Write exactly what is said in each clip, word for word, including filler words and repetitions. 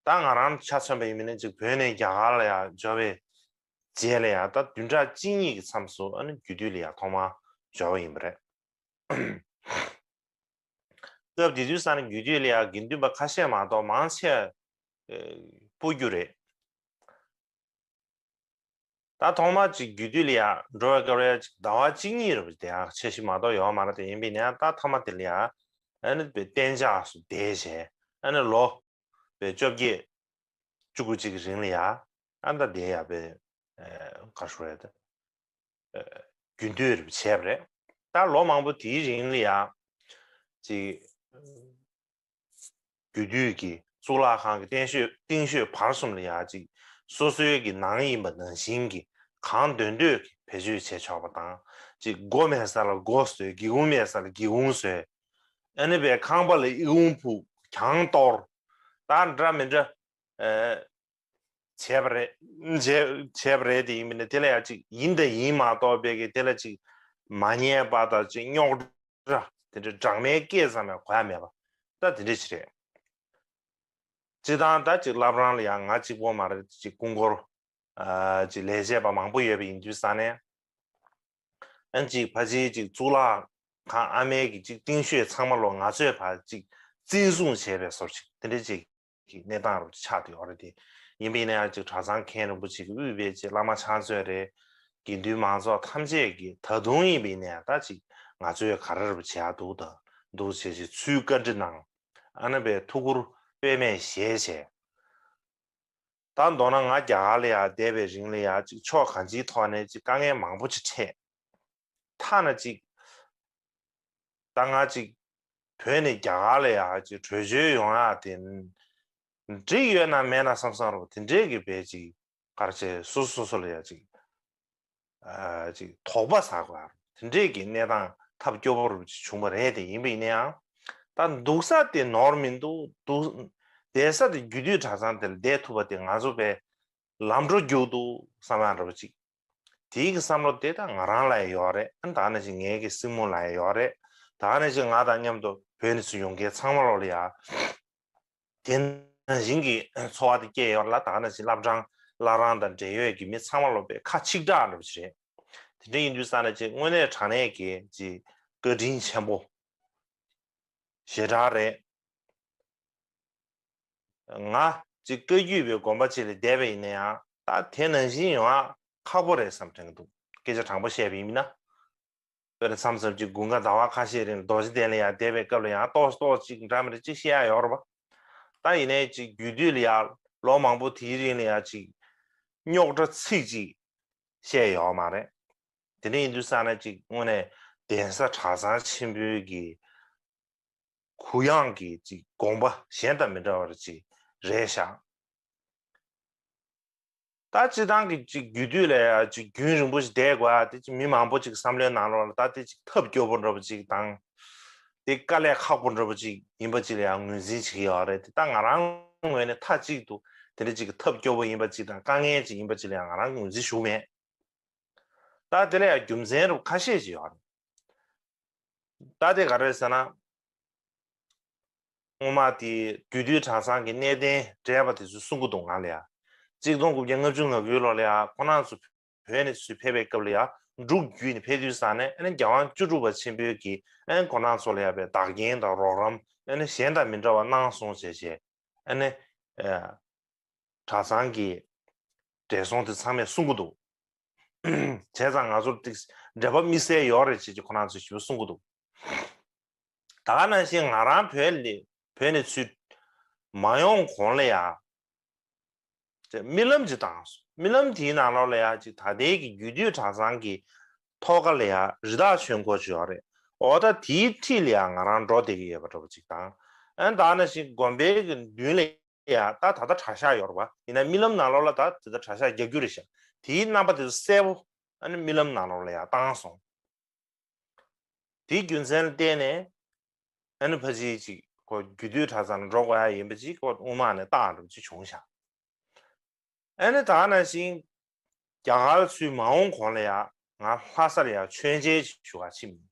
ད་ང་རང་ཆ་མཚོན་པ་ཡིན་མིན་ནི་ཅིག་བོད་ནས་རྒྱ་གར་ལ་ཡང་འབྱོར་བའི་རྗེས་ལ་ཡང་ད་བདུན་ཕྲག་གཅིག་གཉིས་ཀྱི་མཚམས་སུ་ཨ་ནི་རྒྱུད་སྟོད་ལ་ཡང་ཐོག་མར་འབྱོར་བ་ཡིན་པ་རེད། སྐབས་དེ་དུས་ཙང་ནས་རྒྱུད་སྟོད་ལ་ཡང་དགེ་འདུན་པ་ཁ་ཤས་མ་གཏོགས་མང་ཆེ་སྤོ་རྒྱུ་རེད། ད་ཐོག་མར་ཅིག་རྒྱུད་སྟོད་ལ་ཡང་འགྲོ་བའི་སྐབས་ལ་ཡང་ཅིག་ཟླ་བ་གཅིག་གཉིས་རེ་བ་དེ་ཡང་ཆེ་ཤོས་མ་གཏོགས་ཡོད་མ་རེད། དེ་ཡིན་པས་ན་ད་མཐའ་མ་དེ་ལ་ཡང་ཨ་ནི་བའི་གཏན་འཇགས་སུ་བསྡད་བྱས་ཨ་ནི་ལོ་བའི་བཅོ་བརྒྱད་བཅུ་དགུ་གཅིག་གི་རིང་ལ་ཡང་ཨ་ནི་ད་བསྡད་ཡག་པའི་ག་རེ་ཞུ་དགོས་རེད། རྒྱུན་སྟོད་རེ་བྱས་པ་རེད། ད་ལོ་མང་པོ་དེའི་རིང་ལ་ཡང་ཅིག་རྒྱུད་སྟོད་ཀྱི་གཙུག་ལག་ཁང་གི་རྟེན་ཤོད་རྟིང་ཤོད་བར་གསུམ་ལ་ཡང་ཅིག་སོ་སོའི་གི་ནང་ཡིན་པ་ནང་བཞིན་གྱི་གང་འདོད་འདོད་ཀྱི་བེད་སྤྱོད་བྱས་ཆོག་པ་དང་། ཅིག་སྒོ་མེད་ས་ལ་སྒོ་བཟོས། སྒེའུ་ཁུང་མེད་ས་ལ་སྒེའུ་ཁུང་བཟོས། ཨ་ནི་བའི་ཁང་པ་ལ་ཨི་ཁུང་ཕུབ། གྱང་གཏོར། ད་འདྲ་མི་འདྲ་བྱས་པ་རེད། བྱས་བྱས་པ་རེད། དེ་ཡིན་མིན་ནི་དེ་ལ་ཡང་ཅིག་ཡིན་དང་ཡིན་མ་གཏོགས་པའི་གི་དེ་ལ་ཅིག་མ་ཉན་པ་དང་ཅིག་རྙོག་དྲ་དེ་འདྲ་སྦྲང་མའི་སྐད་ཙམ་ཡང་གོ་ཡ་མེད་པ་ད་དེ་འདྲ་ཅིག་རེད། སྤྱིར་བཏང་ད་ཅིག་བླ་བྲང་ལ་ཡང་ང་གཅིག་པོ་མ་རེད། ཅིག་སྐུ་འཁོར་ཅིག་ལས་བྱེད་པ་མང་པོ་ཡོད་པ་ཡིན་དུས་ཙང་ནས། ཨན་ཅིག་ཕ་ཆེའི་ཅིག་གཙུག་ལག་ཁང་ཨ་མའི་གི་ཅིག་རྟིང་ཤོད་ཚང་མ་ལོ་ང་ཚོས་ཕར་ཅིག་བཙན་བཟུང་བྱས་པའི་བཟོ་ཅིག་དེ་འདྲ་ཅིག་གི་གནས་སྟངས་རུ་ཆགས་ཏེ་ཡོད་རེད། དེ་ཡིན་པ་ཡིན་ན་ཡང་ཅིག་གྲྭ་ཚང་མཁན་རིན་པོ་ཆེ་གི་དབུས་པའི་ཅིག་བླ་མ་ཕྱག་མཛོད་རེད། དགེ་འདུན་མང་ཚོགས་ཐམས་ཅད་ཀྱིས་ད་དུང་ཡིན་པ་ཡིན་ན་ཡང་ད་ཅིག་ང་ཚོས་ག་རེ་རུ་བྱེད་ཡག་འདུག་ད་འདུག་བྱས་ཅིག་ཚུལ་བཀའ་འདྲི་གནང་། ཨ་ནི་བའི་ཐུགས་ཁུར་དཔེ་མེད་བཞེས་བྱས། ད་མདོར་ན་ང་རྒྱ་གར་ལ་ཡང་བསྡད་པའི་རིང་ལ་ཡང་ཅིག་ཕྱོགས་གང་ཅིའི་ཐོག་ནས་ཅིག་དཀའ་ངལ་མང་པོ་ཅིག་འཕྲད། ཐ་ན་ཅིག་ད་ང་ཅིག་བོད་ནས་རྒྱ་གར་ལ་ཡང་ཅིག་བྲོས་བྱོལ་ཡོང་ཡག་དེ་འགྲིག་ཡོད་ན་མེད་ན་བསམ་བསམ་རོ་དེ་འདྲས་ཀྱི་བས་ཅིག་གར་བྱས་སོ་སོ་སོ་ལ་ཡང་ཅིག་ཅིག་དོགས་པ་ཟ་དགོས་རུ་དེ་འདྲས་ཀྱི་གནས་སྟངས་ཐབས་སྐྱོ་པོ་རུ་ཅིག་བྱུང་བ་རེད། དེ་ཡིན་པ་ཡིན་ན་ཡང་ད་འདུག་ས་དེ་ནོར་མི་འདུག་འདུག་བསྡད་ས་དེ་རྒྱུད་སྟོད་གྲྭ་ཚང་དེར་བསྡད་ཐུབ་པ་དེ་ང་ཚོ་བས་ལམ་འགྲོ་རྒྱུག་འདུག་བསམ་ཡག་འདྲ་པོ་ཅིག་དེའི་གི་བསམ་བློ་དེ་ད་ང་རང་ལ་ཡང་ཡོད་རེད། ཨ་ད་ནང་བཞིན་ངའི་གི་སྲིང་མོ་ལ་ཡང་ཡོད་རེད། ད་ནང་བཞིན་ང་དང་མཉམ་དུ་བོད་ནས་ཚུར་ཡོང་མཁན་ཚང་མ་ལོ་ལ་ཡང་དེ་ནང་བཞིན་གྱི་ཚོར་བ་དེ་སྐྱེས་ཡོད་ལ། ད་ནང་བཞིན་བླ་བྲང་བླ་བྲང་དང་འབྲེལ་ཡོད་ཀྱི་མི་ཚང་མ་ལོ་པའི་ཁ་ཆིག་སྒྲིལ་འདྲ་པོ་ཞིག་རེད། དེ་འདྲ་ཡིན་དུས་ཙང་ནས་ཅིག་དངོས་གནས་དྲང་གནས་ཀྱི་ཅིག་བཀའ་དྲིན་ཆེན་པོ་ཞེ་དྲག་རེད། ང་ཅིག་བཀའ་བརྒྱུད་པའི་དགོན་པ་ཅིག་ལ་བསྡད་པ་ཡིན་ན་ཡང་ད་དེ་ནང་བཞིན་ཡོང་ཡག་ཁག་པོ་རེད་བསམ་དྲན་གྱི་འདུག་སྐད་ཆ་དྲང་པོ་བཤད་པ་ཡིན་ན། དཔེར་ན་མཚམས་མཚམས་ཅིག་དགུན་ཁ་ཟླ་བ་ཁ་ཤས་རིང་རྡོ་རྗེ་གདན་ལ་ཡང་བསྡད་པའི་སྐབས་ལ་ཡང་ཏོག་ཙམ་ཏོག་ཙམ་ཅིག་འདྲ་མི་འདྲ་ཅིག་བཤད་ཡག་ཡོད་རེད་པ། ད་ཡིན་ནའི་ཅིག་རྒྱུད་སྟོད་ལ་ཡང་ལོ་མང་པོ་དེའི་རིང་ལ་ཡང་ཅིག་རྙོག་དྲ་ཚིག་ཅིག་བཤད་ཡོད་མ་རེད། དེ་འདྲ་ཡིན་དུས་ཙང་ནས་ཅིག་དངོས་གནས་གདན་ས་གྲྭ་ཚང་ཆེན་པོའི་གི་གུ་ཡངས་ཀྱི་ཅིག་དགོངས་པ་གཞན་དང་མི་འདྲ་བར་ཅིག་རེད་ཤག་ད་སྤྱིར་བཏང་གི་ཅིག་རྒྱུད་སྟོད་ལ་ཡང་ཅིག་རྒྱུན་རིང་པོ་ཞིག་བསྡད་དགོས་ཨ་དེ་ཅིག་མི་མང་པོ་ཅིག་བསམ་བློའི་ནང་ལོགས་ལ་ད་དེ་ཅིག་ཐབས་སྐྱོ་པོ་འདྲ་པོ་ཅིག་དང་། དེ་དཀའ་ལས་ཁག་པོ་འདྲ་པོ་ཅིག་ཡིན་པ་ཅིག་ལ་ཡང་ངོས་འཛིན་བྱེད་ཀྱི་ཡོད་རེད། དེ་ད་ང་རང་ངོས་ནས་མཐའ་གཅིག་ཏུ་དེ་འདྲ་ཅིག་གི་ཐབས་སྐྱོ་པོ་ཡིན་པ་ཅིག་དང་དཀའ་ངལ་ཅིག་ཡིན་པ་ཅིག་ལ་ཡང་ང་རང་ངོས་འཛིན་ཞུ་མེད། ད་དེ་ལ་ཡང་རྒྱུ་མཚན་རུ་ཁ་ཤས་ཅིག་ཡོད་རེད། ད་དེ་ག་རེ་རེད་ཟེར་ན། སྔོན་མ་དེ་རྒྱུད་སྟོད་གྲྭ་ཚང་གི་གནས་བརྟན་བགྲེས་པ་དེ་ཚོས་གསུང་གི་འདུག་ང་ལ་ཡ། གཅིག་སྟོང་དགུ་བརྒྱ་ལྔ་བཅུ་ང་དགུའི་ལོ་ལ་ཡ་ཁོ་རང་ཚོ་བོད་ནས་ཚུར་ཕེབས་པའི་སྐབས་ལ་ཡ་འབྲུག་བརྒྱུད་ནས་ཕེབས་དུས་ཙང་ནས་ཨ་ནི་རྒྱལ་དབང་བཅུ་དྲུག་པ་ཆེན་པོའི་གི་ཨ་ནི་ཁོ་རང་ཚོ་ལ་ཡ་བའི་བདག་རྐྱེན་དང་རོགས་རམ་ཨ་ནི་གཞན་དང་མི་འདྲ་བ་གནང་སོང་བྱས་བྱས་ཨ་ནི་གྲྭ་ཚང་གི་བགྲེས་སོང་དེ་ཚང་མས་གསུང་གི་འདུག་བྱས་ཙང་ང་ཚོར་ཏིག་འབྲེལ་བ་དམིགས་བསལ་ཡོད་རེད་ཅེས་ཀྱི་ཁོ་རང་ཚོས་ཞིབ་པ་གསུང་གི་འདུག་ད་ག་ནང་བཞིན་ང་རང་བོད་ལ་བོད་ནས་ཚུར་མ་ཡོང་གོང་ལ་ཡ་རྨི་ལམ་ཅིག་བཏང་སོང་། རྨི་ལམ་དེའི་ནང་ལོགས་ལ་ཡ་ཅིག་ད་ལྟའི་གི་རྒྱུད་སྟོད་གྲྭ་ཚང་གི་ཐོག་ཁ་ལ་ཡ་རི་དྭགས་ཆོས་འཁོར་ཅིག་ཡོད་རེད། འོ་ད་དེའི་འཁྲིས་ལ་ཡ་ང་རང་འགྲོ་བསྡད་ཀྱི་ཡོད་པ་འདྲ་པོ་ཅིག་དང་། ཨ་ནི་ད་ག་ནང་བཞིན་དགོན་པའི་གི་མདུན་ལ་ཡ་ད་ད་ལྟ་གྲྭ་ཤག་ཡོད་རེད་པ། ཡིན་ན་རྨི་ལམ་ནང་ལོགས་ལ་ད་དེ་ལྟར་གྲྭ་ཤག་རྒྱག་རྒྱུ་རེད་ཤག་དེའི་རྣམ་པ་དེ་ཚོ་གསལ་པོ་ཨ་ནི་རྨི་ལམ་ནང་ལོགས་ལ་ཡ་བཏང་སོང་། དེའི་རྒྱུ་མཚན་ལ་བརྟེན་ནས་ཨ་ནི་ཕ་ཅིག་ཅིག་ཁོ་རྒྱུད་སྟོད་གྲྭ་ཚང་ལ་འགྲོ་དགོས་ཡ་ཡིན་པ་ཅིག་ཁོ་དབུ་མ་ནས་བཏང་འགྲོ་ཅིག་བྱུང་ཤག་ཨ་ནི་ད་ག་ནང་བཞིན་རྒྱ་གར་ཚུར་མ་འོང་གོང་ལ་ཡ་ང་ལྷ་སར་ཡ་མཆོད་མཇལ་ཞུ་ག་ཕྱིན་མིན།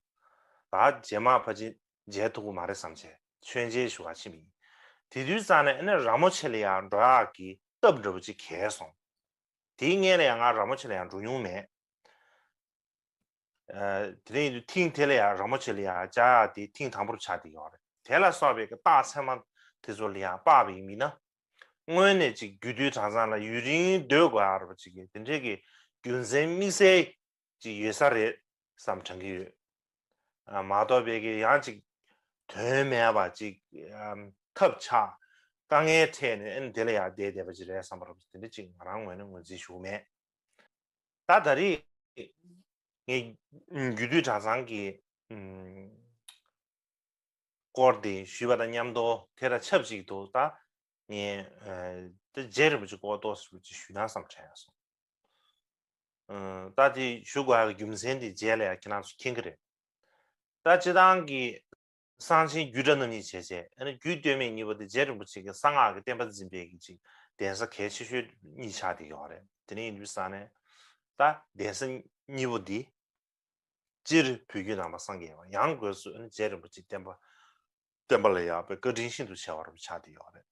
ད་རྗེས་མ་ཕ་ཅིག་མཇལ་ཐུབ་ཀྱི་མ་རེད་བསམ་བྱས་མཆོད་མཇལ་ཞུ་ག་ཕྱིན་མིན། དེ་དུས་ཙང་ནས་ཨ་ནི་ར་མོ་ཆེ་ལ་ཡང་འགྲོ་ཡག་གི་སྟབས་འདྲ་པོ་ཅིག་གས་སོང་། དེའི་སྔོན་ལ་ཡང་ང་ར་མོ་ཆེ་ལ་ཡང་འགྲོ་མྱོང་མེད། ཨ། དེ་ནས་ཡིན་དུས་ཐེངས་དེ་ལ་ཡང་ར་མོ་ཆེ་ལ་ཡང་བཅར་ཡག་དེ་ཐེངས་དང་པོར་ཆགས་བསྡད་ཡོད་རེད། དེ་ལ་སོགས་པའི་གི་རྟགས་མཚན་མ་དེ་ཚོ་ལ་ཡང་དཔག་པ་ཡིན་མིན་ན། དངོས་གནས་ཅིག་རྒྱུད་སྟོད་གྲྭ་ཚང་ལ་ཡུན་རིང་སྡོད་དགོས་ཡག་རེད་པ་ཅིག་གི་དེ་འདྲའི་གི་རྒྱུ་མཚན་དམིགས་བསལ་ཅིག་ཡོད་ས་རེད་བསམ་དྲན་གྱི་ཡོད། ཨ། མ་གཏོགས་པའི་གི་ཡང་ཅིག་དོན་མེད་པ་ཅིག་ཨམ། ཐབས་ཆག་དཀའ་ངལ་འཕྲད་ནས་ཨ་ནི་དེ་ལ་ཡང་བསྡད་བསྡད་པ་ཅིག་རེད་བསམ་པ་རེད་པ་ཅིག་དེ་འདྲ་ཅིག་ང་རང་ངོས་ནས་ངོས་འཛིན་ཞུ་གི་མེད། ད་ད་རེས་ངས་རྒྱུད་སྟོད་གྲྭ་ཚང་གི་ཨམ། སྐོར་དེ་ཞུས་པ་དང་མཉམ་དུ་དེ་དང་ཆབས་ཅིག་ཏུ་ད་ངས་ཨ། ད་རྗེ་རིན་པོ་ཆེའི་སྐོར་ཏོག་ཙམ་ཅིག་ཞུས་ན་བསམ་དྲན་སོང་། ཨ། ད་དེ་ཞུ་དགོས་ཡག་གི་རྒྱུ་མཚན་དེ་རྗེས་ལ་ཡང་ཁྱེད་རང་ཚོ་མཁྱེན་གྱི་རེད། ད་སྤྱིར་བཏང་གི་གསང་ཆེན་རྒྱུད་གྲྭ་རྣམ་གཉིས་བྱས་བྱས་ཨ་ནི་རྒྱུད་སྟོད་སྨད་གཉིས་པོ་དེ་རྗེ་རིན་པོ་ཆེ་གི་གསང་སྔགས་ཀྱི་བསྟན་པ་འཛིན་པའི་གི་ཅིག་གདན་ས་གལ་ཆེ་ཤོས་གཉིས་ཆགས་བསྡད་ཡོད་རེད། དེ་ནས་ཡིན་དུས་ཙང་ནས་ད་གདན་ས་གཉིས་པོ་འདི་སྤྱིར་བོད་བརྒྱུད་ནང་པ་སངས་རྒྱས་པ་ཡང་སྒོས་སུ་ཨ་ནི་རྗེ་རིན་པོ་ཆེ་བསྟན་པ་བསྟན་པ་ལ་ཡང་པའི་བཀའ་དྲིན་ཤིན་ཏུ་ཆེ་བ་རུ་ཆགས་བསྡད་ཡོད་རེད།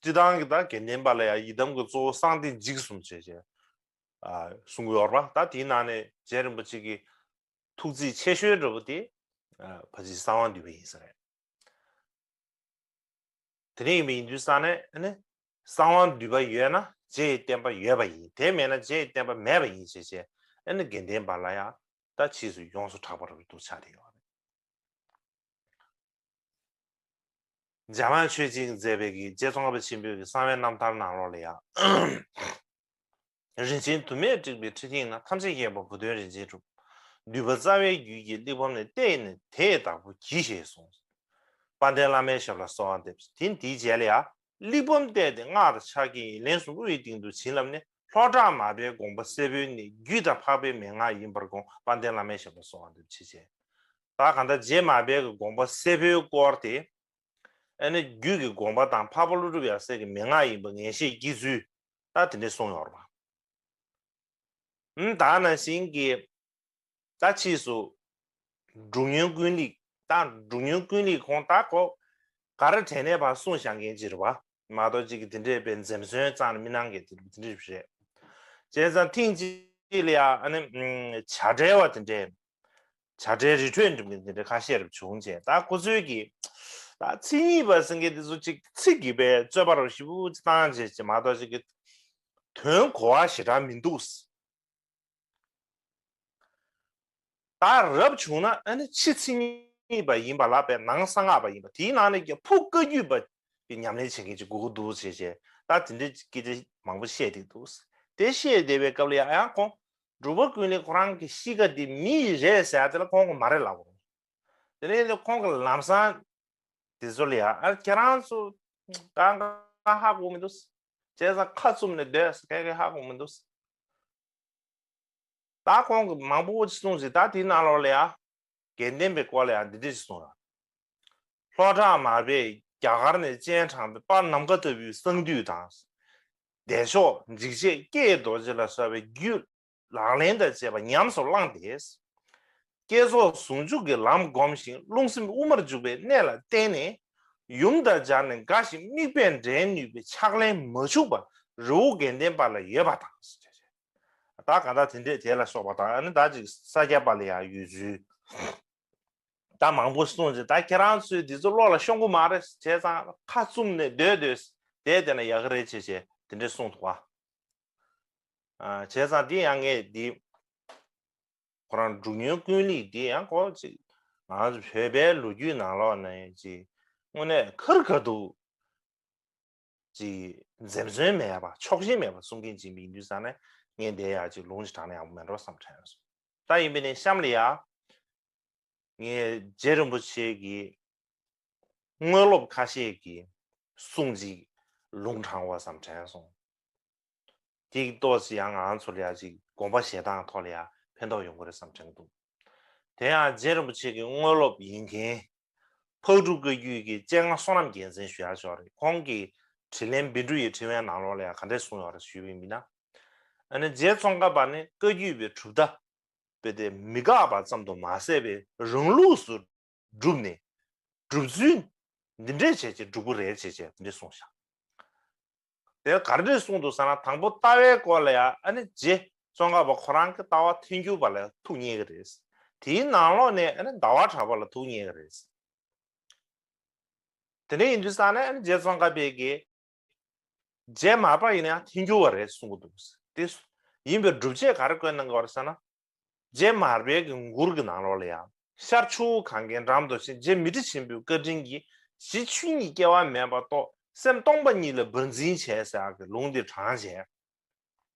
སྤྱིར་བཏང་གི་ད་དགེ་ལྡན་པ་ལ་ཡང་ཡི་དམ་གྱི་གཙོ་བོ་གསང་བདེ་འཇིགས་གསུམ་བྱས་བྱས་ཨ། གསུང་གི་ཡོད་རེད་པ། ད་དེའི་ནང་ནས་རྗེ་རིན་པོ་ཆེ་གི་ཐུགས་རྗེ་ཆེ་ཤོས་འདྲ་པོ་དེ་ཨ། ཕ་ཇི་གསང་བ་འདུས་པ་ཡིན་ས་རེད། དེ་འདྲ་ཡིན་པ་ཡིན་དུས་ཙང་ནས་ཨ་ནི་གསང་བ་འདུས་པ་ཡོད་ན་རྗེ་ཡི་བསྟན་པ་ཡོད་པ་ཡིན། དེ་མེད་ན་རྗེ་ཡི་བསྟན་པ་མེད་པ་ཡིན་བྱས་བྱས་ཨ་ནི་དགེ་ལྡན་པ་ལ་ཡང་ད་ཕྱིས་སུ་ཡོངས་སུ་གྲགས་པ་རུ་འདུག་ཆགས་བསྡད་ཡོད་རེད། འཇམ་དབྱངས་ཆོས་རྗེས་མཛད་པའི་གི་རྗེ་ཙོང་ཁ་པ་ཆེན་པོའི་གི་གསང་བའི་རྣམ་ཐར་ནང་ལོགས་ལ་ཡང་། རིན་ཆེན་དུ་མས་དཀྲིགས་པའི་ཁྲི་སྟེང་ན། ཐམས་ཅད་མཁྱེན་པ་བུ་སྟོན་རིན་ཆེན་གྲུབ། འདུས་པ་རྩ་བའི་རྒྱུད་ཀྱི་གླེགས་བམ་ནི། བལྟས་ནས་དེ་ཡི་བདག་པོ་གྱིས་ཞེས་གསུངས། དཔལ་ལྡན་བླ་མའི་ཞབས་ལ་གསོལ་བ་འདེབས། དེ་འདིའི་རྗེས་ལ་ཡང་། གླེགས་བམ་བལྟས་ཏེ་སྔགས་དང་ཕྱག་རྒྱའི་ལན་གསུམ་དབུའི་སྟེང་དུ་བྱིན་བརླབས་ནས། ལྷོ་བྲག་མར་པའི་དགོངས་པ་གསལ་པོའི་གནད། རྒྱུད་དང་འཕགས་པའི་མན་ངག་ཡིན་པར་དགོངས། དཔལ་ལྡན་བླ་མའི་ཞབས་ལ་གསོལ་བ་འདེབས་བྱས་བྱས། ད་གང་ལྟར་རྗེ་མར་པའི་གི་དགོངས་པ་གསལ་པོའི་སྐོར་དེ། ཨ་ནི་རྒྱུད་ཀྱི་དགོངས་པ་དང་འཕགས་པ་ཀླུ་སྒྲུབ་ཡབ་སྲས་ཀྱི་མན་ངག་ཡིན་པ་ངེས་ཤེས་སྐྱེ་ཚུལ་ད་དེ་འདྲས་གསུངས་ཡོད་རེད་པ། ཨུམ། ད་ནང་བཞིན་གྱི་ད་ཕྱིས་སུ་འབྲུག་སྨྱོན་ཀུན་ལེགས། ད་འབྲུག་སྨྱོན་ཀུན་ལེགས་ཁོང་ད་ཁོ་ག་རེ་དྲན་ནས་ཕར་གསུངས་བཞག་མཁན་ཅིག་རེད་པ། མ་གཏོགས་ཅིག་གི་དེ་འདྲས་པའི་འཛེམ་ཟོན་རྩ་ནས་མི་གནང་མཁན་དེ་འདྲས་རེད། བྱས་ཙང་ཐེངས་གཅིག་ལ་ཡང་ཨ་ནི་ཨུམ། བྱ་བྲལ་བ་དེ་འདྲས། བྱ་བྲལ་རི་ཁྲོད་འགྲིམ་མཁན་དེ་འདྲ་ཁ་ཤས་རབ་བྱུང་བྱས། ད་ཁོ་ཚོའི་གི་ད་མཚན་ཉིད་པ་ཟེར་མཁན་དེ་ཚོ་ཅིག་ཚིག་གི་པའི་རྩོད་པ་རུ་ཞིབ་པོ་ཅིག་བཏང་བྱས་ཅིག་མ་གཏོགས་ཅིག་གི་དོན་གོ་བ་ཞེ་དྲག་མི་འདུག། ད་རབ་བྱུང་ན་ཨ་ནི་ཕྱི་མཚན་ཉིད་པ་ཡིན་པ་ལ་པའི་ནང་གསང་སྔགས་པ་ཡིན་པ་དེའི་ནང་ནས་ཀྱང་ཕུགས་བཀའ་བརྒྱུད་པ་གི་ཉམས་ལེན་བྱེད་མཁན་ཅིག་དགོས་ཀྱི་འདུག་ཟེར་བྱས་ད་དེ་འདྲའི་སྐད་ཆ་མང་པོ་བཤད་བསྡད་འདུག། དེ་བཤད་བསྡད་པའི་སྐབས་ལ་ཡང་ཡང་ཁོང་འབྲུག་པ་ཀུན་ལེགས་ཁོ་རང་གི་གཤིས་ཀ་དེ་མི་ཡི་རེད་ཟེར་ཡ་དེ་ལ་ཁོང་གིས་མ་རེད་ལབ་དགོས། དེ་ནས་ཁོང་གིས་ལམ་སང་དེ་ཚོ་ལ་ཡང་ཨ་ཁྱེད་རང་ཚོ་གང་གང་ཧ་གོ་མི་འདུག། བྱས་ཙང་ཁ་བཙུམ་ནས་སྡོད་ཟེར། གང་གང་ཧ་གོ་མི་འདུག། ད་ཁོང་གིས་མང་པོ་ཅིག་གསུངས་ཟིན། ད་དེའི་ནང་ལོགས་ལ་ཡང་དགེ་ལྡན་པའི་སྐོར་ལ་ཡང་འདི་འདྲ་ཞིག་གསུངས་ཡོད། ལྷོ་བྲག་མར་པས་རྒྱ་གར་ནས་སྤྱན་དྲངས་པའི་དཔལ་ནམ་མཁའ་ལྟ་བུའི་གསང་འདུས་དང་། བདེ་མཆོག་འཇིགས་བྱེད་ཀྱེ་རྡོ་རྗེ་ལ་སོགས་པའི་རྒྱུད་ལག་ལེན་དང་བཅས་པ་ཉམས་སུ་བླངས་ཏེ། བསྐྱེད་རྫོགས་ཟུང་འཇུག་གི་ལམ་བསྒོམ་ཞིང་རླུང་སེམས་དབུ་མར་འཇུག་པའི་གནད་ལ་བརྟེན་ནས། ཡུམ་དང་སྦྱར་ནས་དགའ་ཞིང་དམིགས་པས་འདྲེན་ནུས་པའི་ཕྱག་ལེན་མ་འཆུག་པ་རི་བོ་དགེ་ལྡན་པ་ལ་ཡོད་པ་དང་། ད་གང་ལྟར་དེ་འདྲས་དེ་ལ་སོགས་པ་དང་ཨ་ནི་ད་ཅིག་ས་སྐྱ་པ་ལ་ཡང་ཡོད་ཚུལ། ད་མང་པོ་གསུངས་ཚེ་ད་ཁྱེད་རང་ཚོས་འདི་ཚོ་བློ་ལ་ཤོང་གི་མ་རེད། བྱས་ཙང་ཁ་བཙུམ་ནས་སྡོད་སྡོད་དེ་བསྡད་ན་ཡག་གི་རེད་བྱས་བྱས་དེ་འདྲས་གསུངས་འདུག་བ། ཨ། བྱས་ཙང་འདི་ཡང་ངས་འདི་ཁོ་རང་འབྲུག་སྨྱོན་ཀུན་ལེགས་འདི་ཡང་ཁོ་ཅིག་ང་ཚོ་བོད་པའི་ལོ་རྒྱུས་ནང་ལོགས་ནས་ཅིག་དངོས་གནས་ཁ་རི་ཁ་ཐུག་ཅིག་འཛེམ་ཟོན་མེད་པ་ཕྱོགས་ཞེན་མེད་པ་གསུང་མཁན་ཅིག་ཡིན་དུས་ཙང་ནས་ངས་འདི་ཡང་ཅིག་ལུང་ཅིག་དྲངས་ན་ཡག་པོ་མེད་འགྲོ་བསམ་དྲན་སོང་། ད་ཡིན་པས་ནས་གཤམ་ལ་ཡ། ངས་རྗེ་རིན་པོ་ཆེ་གི་དངོས་སློབ་ཁ་ཤས་ཀྱི་གསུང་ཅིག་ལུང་དྲངས་པ་བསམ་དྲན་སོང་། དེ་ཏོག་ཙམ་ཡང་ང་ཚོ་ལ་ཡ་ཅིག་དགོངས་པ་བཞེས་སྟངས་ཐོག་ལ་ཡ་ཕན་ཐོགས་ཡོང་གི་རེད་བསམ་དྲན་འདུག། དེ་ཡང་རྗེ་རིན་པོ་ཆེ་གི་དངོས་སློབ་ཡིན་མཁན་འཕགས་གྲུབ་བཀའ་བརྒྱུད་ཀྱི་སྤྱན་སྔ་བསོད་ནམས་རྒྱལ་མཚན་ཞུ་ཡག་ཅིག་ཡོད་རེད། ཁོང་གི་དྲིན་ལན་བཻ་ཌཱུརྱའི་ཕྲེང་བའི་ནང་ལོགས་ལ་ཡ་ག་འདྲས་གསུངས་ཡོད་རེད་ཞུས་པ་ཡིན་ན། ཨ་ནི་རྗེ་ཙོང་ཁ་པ་ནི་བཀའ་བརྒྱུད་པའི་གྲུབ་མཐའ་དཔེ་དེ་མི་འགག་པ་ཙམ་དུ་མ་ཟད་པའི་རང་ལུགས་སུ་བསྒྲུབས་ནས་སྒྲུབ་ཚུལ་ འདི་འདྲས་བྱས་བྱས་འགྲུབ་ཀྱི་རེད་བྱས་བྱས་འདི་འདྲས་གསུངས་ཤག་དེ་ག་རེ་གསུངས་འདུག་ཟེར་ན། དང་པོ་ལྟ་བའི་སྐོར་ལ་ཡང་ཨ་ནི་རྗེ་ཙོང་ཁ་པ་ཁོ་རང་གི་ལྟ་བ་ཐལ་འགྱུར་བ་ལ་ཐུག་ཉེ་གི་རེད། དེའི་ནང་ལོགས་ནས་ཨ་ནི་ཟླ་བ་གྲགས་པ་ལ་ཐུག་ཉེ་གི་རེད། དེ་འདྲ་ཡིན་དུས་ཙང་ནས་ཨ་ནི་རྗེ་ཙོང་ཁ་པས་ཀྱི་རྗེ་མར་པ་ཡིན་ན་ཡང་ཐལ་འགྱུར་བ་རེད་གསུང་གི་འདུག་དེ་ཡིན་པའི་སྒྲུབ་བྱེད་ག་རེ་བཀོད་གནང་གི་ཡོད་རེད་ཟེར་ན། རྗེ་མར་པའི་གི་མགུར་གྱི་ནང་ལོགས་ལ་ཡང་། ཤར་ཕྱོགས་གངྒཱའི་འགྲམ་དུ་ཞིང་། རྗེ་མཻ་ཏྲི་ཆེན་པོའི་བཀའ་དྲིན་གྱིས། གཞི་ཆོས་ཉིད་སྐྱེ་བ་མེད་པར་རྟོགས། སེམས་སྟོང་པ་ཉིད་ལ་འབར་འཛིན་བྱས་ཟེར་གྱི་ལུང་འདི་དྲངས་བྱས།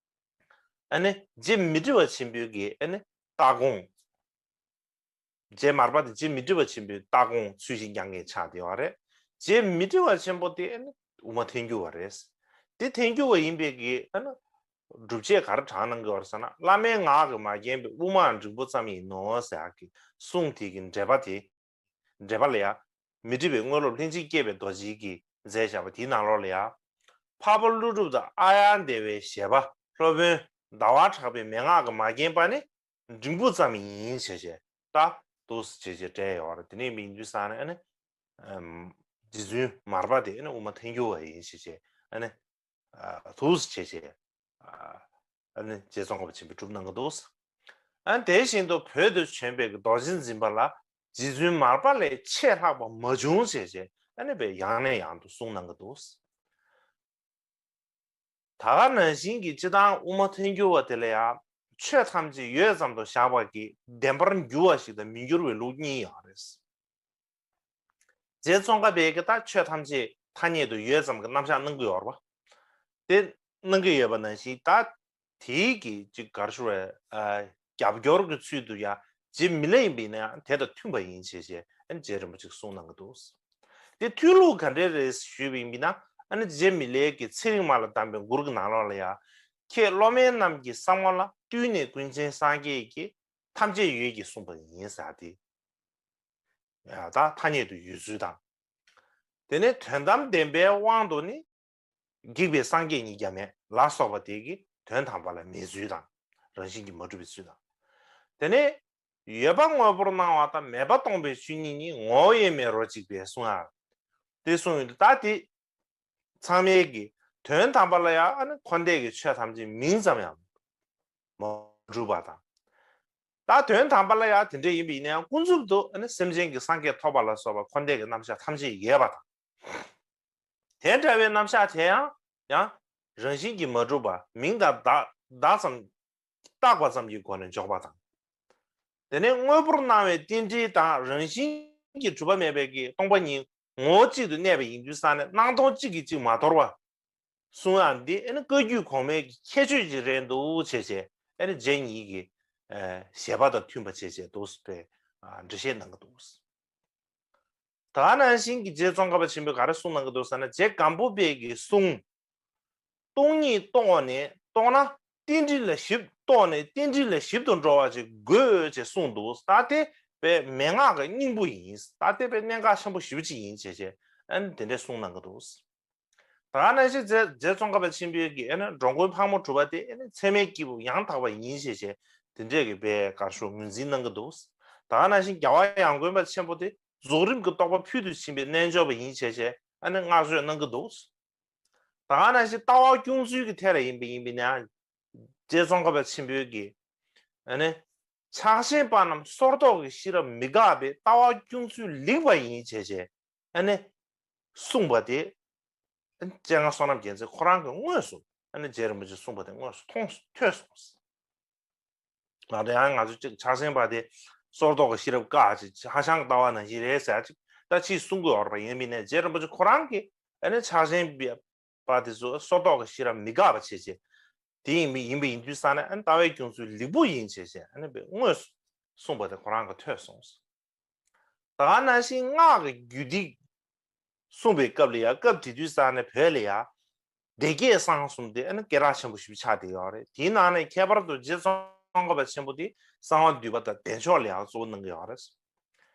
ཨ་ནི་རྗེ་མཻ་ཏྲི་པ་ཆེན་པོའི་གི་ཨ་ནི་ལྟ་དགོངས། རྗེ་མར་པ་དེ་རྗེ་མཻ་ཏྲི་པ་ཆེན་པོའི་ལྟ་དགོངས་ཚུལ་བཞིན་སྐྱོང་མཁན་ཆགས་བསྡད་པ་རེད། རྗེ་མཻ་ཏྲི་པ་ཆེན་པོ་དེ་ཨ་ནི་དབུ་མ་ཐལ་འགྱུར་བ་རེད། དེ་ཐལ་འགྱུར་བ་ཡིན་པའི་གི་ཨ་ནི་སྒྲུབ་བྱེད་ག་རེ་དྲངས་གནང་གི་ཡོད་རེད་ཟེར་ན། བླ་མའི་ངག་གིས་མ་བརྒྱན་པའི་དབུ་མའམ་འབྲིང་པོ་ཙམ་ཡིན་ནོ་ཟེར་ཡག་གི་གསུང་དེ་གི་འགྲེལ་པ་དེ། འགྲེལ་པ་ལ་ཡང་མཻ་ཏྲི་པས་དངོས་སློབ་ལྷན་ཅིག་སྐྱེས་པའི་རྡོ་རྗེ་གིས་མཛད་བཞག་པ་དེའི་ནང་ལོགས་ལ་ཡང་། འཕགས་པ་ཀླུ་སྒྲུབ་དང་ཨཱརྱ་དེ་བའི་བཞེད་པ། སློབ་དཔོན་ཟླ་བ་གྲགས་པའི་མན་ངག་གིས་མ་བརྒྱན་པ་ནི་འབྲིང་པོ་ཙམ་ཡིན་ཞེས་བྱས། ད་འདུག་སེ་བྱས་བྱས་བྲིས་ཡོད་རེད། དེ་ནས་མི་འདུས་ས་ནས་ཨ་ནི། ཨམ། རྗེ་བཙུན་མར་པ་དེ་ཨ་ནི་དབུ་མ་ཐལ་འགྱུར་བ་ཡིན་ཞེས་བྱས་ཨ་ནི། ཨ། འདུག་སེ་བྱས་བྱས། ཨ། ཨ་ནི་རྗེ་ཙོང་ཁ་པ་ཆེན་པོས་གྲུབ་གནང་གི་འདུག་ཨ་ནི་དེ་བཞིན་དུ་བོད་དུ་བྱོན་པའི་རྡོ་རྗེ་འཛིན་པ་ལ་རྗེ་བཙུན་མར་པ་ལས་ཆེས་ལྷག་པ་མ་བྱུང་ཞེས་བྱས་ཨ་ནི་དཔེ་ཡང་ནས་ཡང་དུ་གསུངས་གནང་གི་འདུག་ད་ག་ནང་བཞིན་གྱི་སྤྱིར་བཏང་དབུ་མ་ཐལ་འགྱུར་བ་དེ་ལ་ཡང་ཆོས་ཐམས་ཅད་ཡོད་ཙམ་དུ་བཞག་པ་གིས་བདེན་པར་འགྱུར་བ་ཞིག་དང་མི་འགྱུར་བའི་ལུགས་གཉིས་ཡོད་རེད། རྗེ་ཙོང་ཁ་པས་ཀྱི་ད་ཆོས་ཐམས་ཅད་ཐ་སྙད་དུ་ཡོད་ཙམ་གྱི་རྣམ་གཞག་གནང་གི་ཡོད་རེད་པ། དེ་གནང་གི་ཡོད་པ་ནང་བཞིན་ད་དེའི་གི་ཅིག་ག་རེ་ཞུ་དགོས་རེད། ཨ། རྒྱབ་སྐྱོར་གྱི་ཚུལ་དུ་ཡང་རྗེ་མི་ལ་ཡིན་པ་ཡིན་ན་ཡང་དེ་དང་མཐུན་པ་ཡིན་ཞེས་བྱས་ཨ་ནི་རྗེ་རིན་པོ་ཆེས་གསུངས་གནང་གི་འདུག་དེ་མཐུན་ལུགས་ག་འདྲས་རེད་ཞུས་པ་ཡིན་ན། ཨ་ནི་རྗེ་མི་ལའི་གི་ཚེ་རིང་མ་ལ་གདམས་པའི་མགུར་གྱི་ནང་ལོགས་ལ་ཡང་། ཁྱེད་སློབ་དམན་རྣམས་ཀྱི་བསམ་ངོ་ལ། བཏུལ་ནས་ཀུན་མཁྱེན་སངས་རྒྱས་ཀྱིས། ཐམས་ཅད་ཡོད་ཀྱིས་གསུངས་པ་ཡིན་ཟེར་ཏེ། ཡ། ད་ཐ་སྙད་དུ་ཡོད་ཚུལ་དང་། དེ་ནས་དོན་དམ་བདེན་པའི་དབང་དུ་ནི། བགེགས་པའི་སངས་རྒྱས་ཉིད་ཀྱང་མེད་ལ་སོགས་པ་དེ་གི་དོན་དམ་པ་ལ་མེད་ཚུལ་དང་། རང་བཞིན་གྱིས་མ་གྲུབ་པའི་ཚུལ་དང་། དེ་ནས་ཡོད་པ་དངོས་པོར་སྣང་བ་དང་མེད་པ་སྟོང་པའི་ཆོས་ཉིད་ནི་ངོ་བོ་ཡོད་མེད་རོ་གཅིག་པས་གསུང་ཡང་། དེ་གསུངས་ཡོད་དུས་ད་དེ་ཚང་མའི་གི་དོན་དམ་པ་ལ་ཡང་ཨ་ནི་འཁོར་འདས་ཀྱི་ཆོས་ཐམས་ཅད་མིང་ཙམ་ཡང་མ་གྲུབ་པ་དང་། ད་དོན་དམ་པ་ལ་ཡང་དེ་འདྲ་ཡིན་པ་ཡིན་ན་ཡང་ཀུན་རྫོབ་ཏུ་ཨ་ནི་སེམས་ཅན་གྱི་སངས་རྒྱས་ཐོབ་པ་ལ་སོགས་པ་འཁོར་འདས་ཀྱི་རྣམ་གཞག་ཐམས་ཅད་ཡོད་པ་དང་། དེ་འདྲ་བའི་རྣམ་གཞག་དེ་ཡང་ཡང་རང་བཞིན་གྱིས་མ་གྲུབ་པ། མིང་དང་བརྡ་བརྡ་ཙམ་བཏགས་པ་ཙམ་གྱི་སྒོ་ནས་འཇོག་པ་དང་། དེ་ནས་དངོས་པོར་སྣང་བའི་རྟེན་འབྲེལ་དང་རང་བཞིན་གྱིས་གྲུབ་པ་མེད་པའི་གི་སྟོང་པ་ཉིད་ངོ་བོ་གཅིག་ཏུ་གནས་པ་ཡིན་དུས་ཙང་ནས་སྣང་སྟོང་གཅིག་གིས་གཅིག་མ་དོར་བ་གསུང་ཡག་འདི་ཨ་ནི་བཀའ་བརྒྱུད་གོང་མའི་གི་ཁྱད་ཆོས་ཅིག་རེད་འདུག་བྱས་བྱས་ཨ་ནི་རྗེ་ཉིད་ཀྱི་ཨ་བཞེད་པ་དང་མཐུན་པ་བྱས་བྱས་འདུག་སེ་ཨ་འགྲེལ་བཤད་གནང་གི་འདུག་ད་ག་ནང་བཞིན་གྱི་རྗེ་ཙོང་ཁ་པ་ཆེན་པོས་ག་རེ་གསུངས་གནང་གི་འདུག་ཟེར་ན། རྗེ་སྒམ་པོ་པའི་གི་གསུང་། སྟོང་ཉིད་རྟོགས་ནས་རྟོགས་ན་རྟེན་འབྲེལ་ལ་ཞིབ། རྟོགས་ནས་རྟེན་འབྲེལ་ལ་ཞིབ་ཏུ་འགྲོ་བ་ཅིག་དགོས་ཅེས་གསུངས་འདུག་ད་དེ་དཔེ་མན་ངག་གི་སྙིང་པོ་ཡིན། ད་དེ་དཔེ་གནད་འགག་ཆེན་པོ་ཞེ་པོ་ཅིག་ཡིན་ཅེས་བྱས་ཨ་ནི་དེ་འདྲས་གསུངས་གནང་གི་འདུག་ད་ག་ནང་བཞིན་རྗེ་རྗེ་ཙོང་ཁ་པ་ཆེན་པོའི་གི་ཨ་ནི་འགྲོ་མགོན་ཕག་མོ་གྲུ་པ་དེ་ཨ་ནི་ཚད་མའི་སྐྱེས་བུ་ཡང་དག་པ་ཡིན་ཞེས་བྱས་དེ་འདྲས་ཀྱི་དཔེ་ག་རེ་ཞུ་ངོས་འཛིན་གནང་གི་འདུག་ད་ག་ནང་བཞིན་རྒྱལ་བ་ཡང་དགོན་པ་ཆེན་པོ་དེ་རྫོགས་རིམ་གྱི་རྟོགས་པ་ཕུལ་དུ་ཕྱིན་པའི་རྣལ་འབྱོར་པ་ཡིན་ཞེས་བྱས་ཨ་ནི་བསྔགས་བརྗོད་གནང་གི་འདུག་ད་ག་ནང་བཞིན་ལྟ་བ་སྐྱོང་ཚུལ་གྱི་ཐད་ལ་ཡིན་པ་ཡིན་པས་ན་རྗེ་ཙོང་ཁ་པ་ཆེན་པོའི་གི་ཨ་ནི་ཕྱག་ཆེན་པ་རྣམས་སོར་རྟོག་གི་ཤེས་རབ་མི་འགགས་པས་ལྟ་བ་སྐྱོང་ཚུལ་ལེགས་པ་ཡིན་ཞེས་བྱས། ཨ་ནི་གསུངས་པ་དེ་སྤྱན་སྔ་བསོད་ནམས་རྒྱལ་མཚན་ཁོ་རང་གིས་དངོས་སུ་ཨ་ནི་རྗེ་རིན་པོ་ཆེས་གསུངས་པ་དེ་དངོས་སུ་མཐོང་ཐོས་སོང་། ང་ཚོ་ཡང་ང་ཚོ་གཅིག་ཕྱག་ཆེན་པ་དེ་སོར་རྟོག་གི་ཤེས་རབ་བཀག་ཅིག་ཧ་ཤང་ལྟ་བ་ནང་བཞིན་རེད་ཟེར་ཅིག་ད་ཅིག་གསུང་གི་ཡོད་རེད་པ། ཡིན་མིན་ནས་རྗེ་རིན་པོ་ཆེ་ཁོ་རང་གིས་ཨ་ནི་ཕྱག་ཆེན་པ་དེ་ཚོ་སོར་རྟོག་གི་ཤེས་རབ་མི་འགག་པ་བྱས་བྱས་དེ་ཡིན་མིན་ཡིན་པ་ཡིན་དུས་ཙང་ནས་ཨ་ནི་ལྟ་བའི་སྐྱོང་ཚུལ་ལེགས་པོ་ཡིན་བྱས་བྱས་ཨ་ནི་དངོས་སུ་གསུངས་པ་དེ་ཁོ་རང་གིས་ཐོས་སོང་། ད་ག་ནང་བཞིན་སྔགས་ཀྱི་རྒྱུད་སྡེ་གསུངས་པའི་སྐབས་ལ་ཡང་སྐབས་དེ་དུས་ཙང་ནས་བོད་ལ་ཡང་སྡེ་བརྒྱད་གསང་གསུམ་དེ་ཨ་ནི་སྐད་གྲགས་ཆེན་པོ་ཞིག་ཆགས་བསྡད་ཡོད་རེད། དེའི་ནང་ནས་ཁྱད་པར་དུ་རྗེ་ཙོང་ཁ་པ་ཆེན་པོ་དེ་གསང་བ་འདུས་པ་དང་བདེ་མཆོག་ལ་ཡང་གཙོ་བོ་གནང་གི་ཡོད་རེད།